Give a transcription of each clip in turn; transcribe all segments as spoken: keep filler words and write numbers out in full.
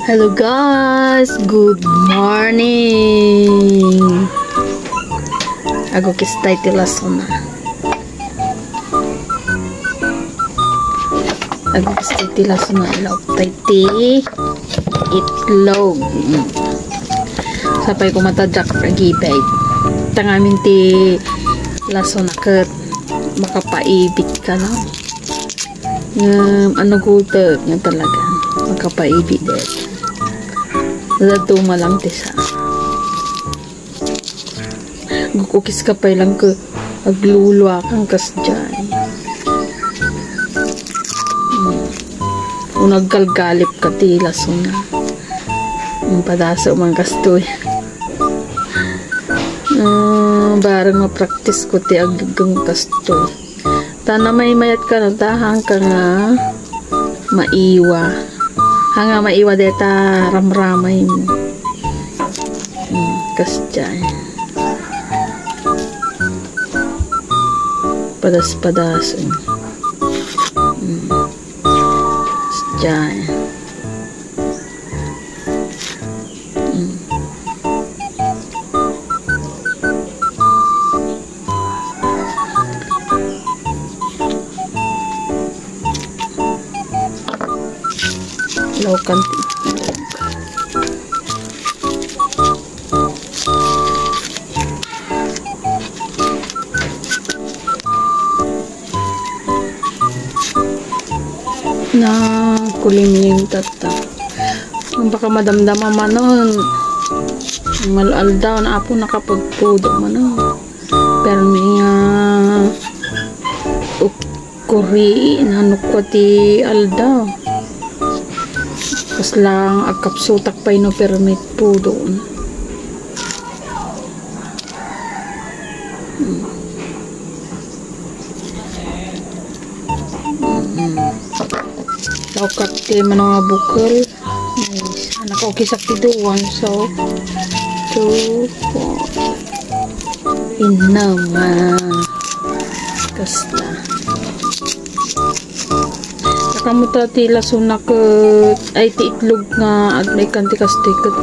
Hello guys, good morning. Agukis tay ti lasona. Agukis tay ti lasona, ilaok tay ti itlog. Sapay kumata Jack agibay. Tangamin ti lasona ket makapaibit ka, no? Ngem, ano gutek nga talaga, makapaibit. Daduma lang ti sa. Gukukis ka pay lang ket agluluakan kasdiay. Hmm. Unaggalgalip ka ti lasona. Ang padaso man kastoy. Hmm, bareng ma-practice ko ti aggaggem kastoy. Ta namaymayat ka no, ta hangka nga maiwa. Hanga maiwa deta ramramay mo. Hmm, kasdiay. Padas-padas. Hmm. Kasdiay. Hmm. Laokan ti itlog. Na kulimlim tatta. Ang baka madamdama manon. Mal-aldaw na apo nakapagpudo manon. Permi nga ukuri nanukwa ti aldaw. Kas lang agkapsutak pay no permi pudo. Laokat ti mano nga bukel. Nice. Anak, okay sak ti duwan. So, two, four. Inam nga. Kasta. Saka mo ta ti lasona ket, ay, ti itlog nga agmay kan ti kastoy ket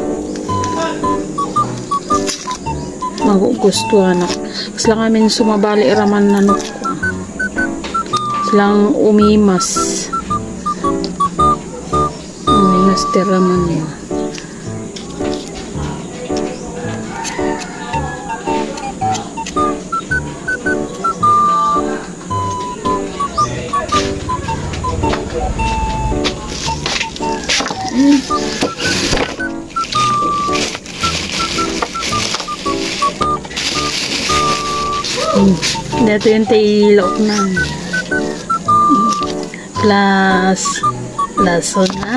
magugustuhan. Kasla ngamin sumabali iraman nanukwa. Kaslang umimas. Umimas ti raman niya. Hmm. Dito yung tilok na. Plus, lasona.